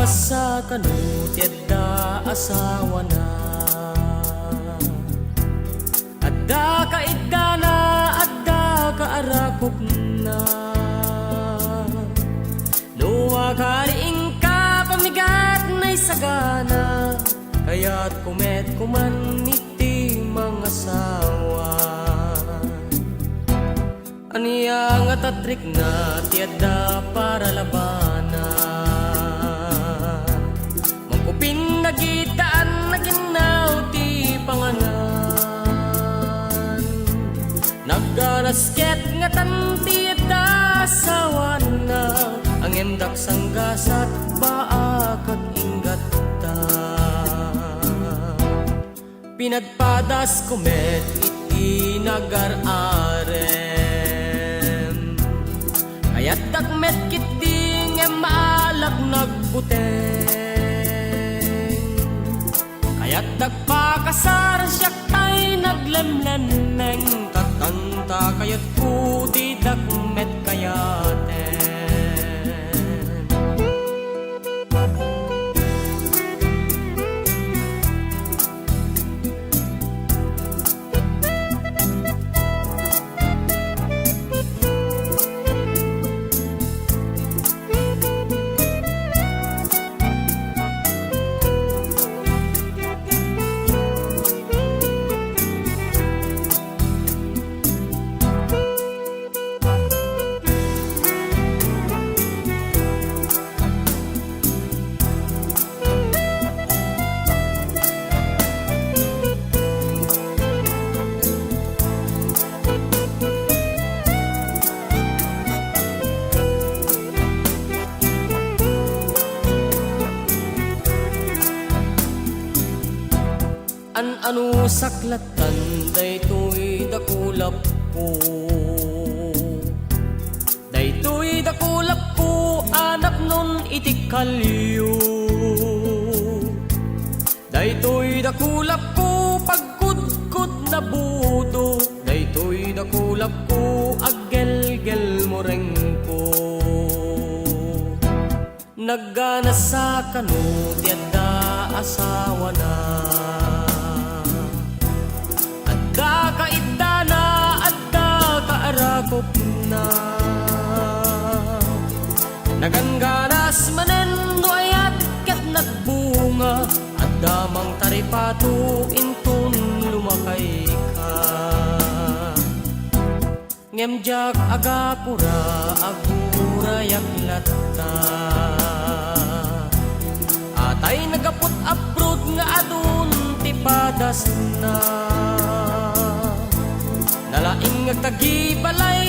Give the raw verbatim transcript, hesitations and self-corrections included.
Sa kano ti adda asawana, adda kaiddana, adda kaarakupna. No akari inka pamigat naisagana, kayatko met koman iti mangasawa. Ania nga tatrikna ti adda paralabana? Mangkupin nagitaan naginnaw ti panganan. Nagganas ket ngatan ti adda asawana, ngem dak sanggasat baak aginggatta. Pinadpadasko met iti nagar-arem. Kayatdak met ketdi ngem maalak nagbuteng. Kayatdak pakasar siak tay naglemlemmeng. Tattanta kayatko didak met kayaten. An-anusak lattan daytoy dakulapko. Daytoy dakulapko a napnon iti kalio. Daytoy dakulapko pagkudkod na budo. Daytoy dakulapko aggelgel morengko. Nagganas a kano ti adda asawana. Adda kaiddana, adda kaarakupna. Nagangganas manen no ayat ket nagbunga. Adda mangtaripato inton lumakayka. Ngem diak agapura, agurayak latta. Atay nagaput abroad nga adun ti padasna. Nalaing agtagibalay